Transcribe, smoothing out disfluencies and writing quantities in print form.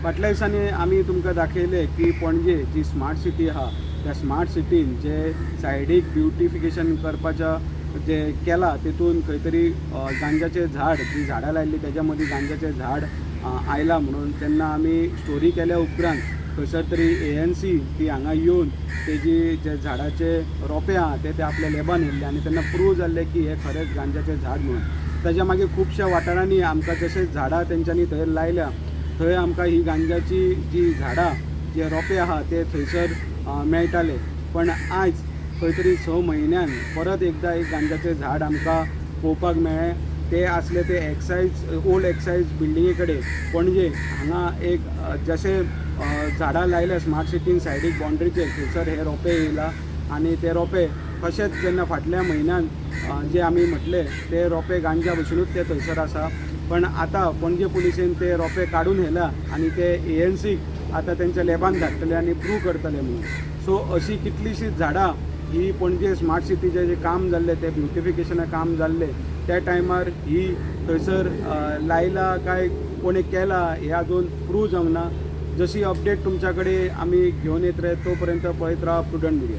फाटल्या दिसांनी आमी तुमकां दाखयलें की पणजे जी स्मार्ट सिटी आहा, त्या स्मार्ट सिटीन जे सायडीक ब्युटिफिकेशन करपाच्या जे केलां तेतून खंय तरी गांजाचें झाड, जी झाडां लायल्लीं तेज्या मदीं गांजाचें झाड आयलां म्हणून तेन्ना आमी स्टोरी केल्या उपरांत खंयसर तरी एएनसी ती हांगा येवन तेजी जे झाडाचे रोंपे आहा ते ते आपल्या लॅबान येयल्ले आनी तेन्ना प्रूव जाल्लें की हे खरेंच गांजाचें झाड म्हणून. ताज्या मागीर खुबश्या वाठारांनी आमकां जशें झाडां तेंच्यांनी थंय लायल्या, थंय आमकां ही गांजाची जी झाडां, जे रोंपे आहा ते थंयसर मेळटाले. पण आयज खंय तरी 6 म्हयन्यान परत एकदां एक गांजाचें झाड आमकां पळोवपाक मेळ्ळें. ते आसले ते एक्सायज, ओल्ड एक्सायज बिल्डिंगे कडेन पणजे हांगा एक जशें झाडां लायल्या स्मार्ट सिटीन सायडीक बाउंड्रीचेर, थंयसर हे रोंपे येयला आनी ते रोंपे तशेंच जेन्ना फाटल्या म्हयन्यान जे आमी म्हटले ते रोंपे गांजा भशेनूच ते थंयसर आसा. पण आतां पणजे पुलिसेन ते रोंपे काडून व्हेला आनी ते एएनसीक आतां तेंच्या लॅबान धाडटले आनी प्रूव करतले म्हणून. सो अशी कितलीशींच झाडां ही पणजे स्मार्ट सिटीचें जें काम जाल्लें, तें ब्युटिफिकेशना काम जाल्लें त्या टायमार ही थंयसर लायला काय कोणें केला हें अजून प्रूव जावंक ना. जशी अपडेट तुमच्या कडेन आमी घेवन येत रावत, तो पर्यंत पळयत रावा प्रुडंट मिडिया.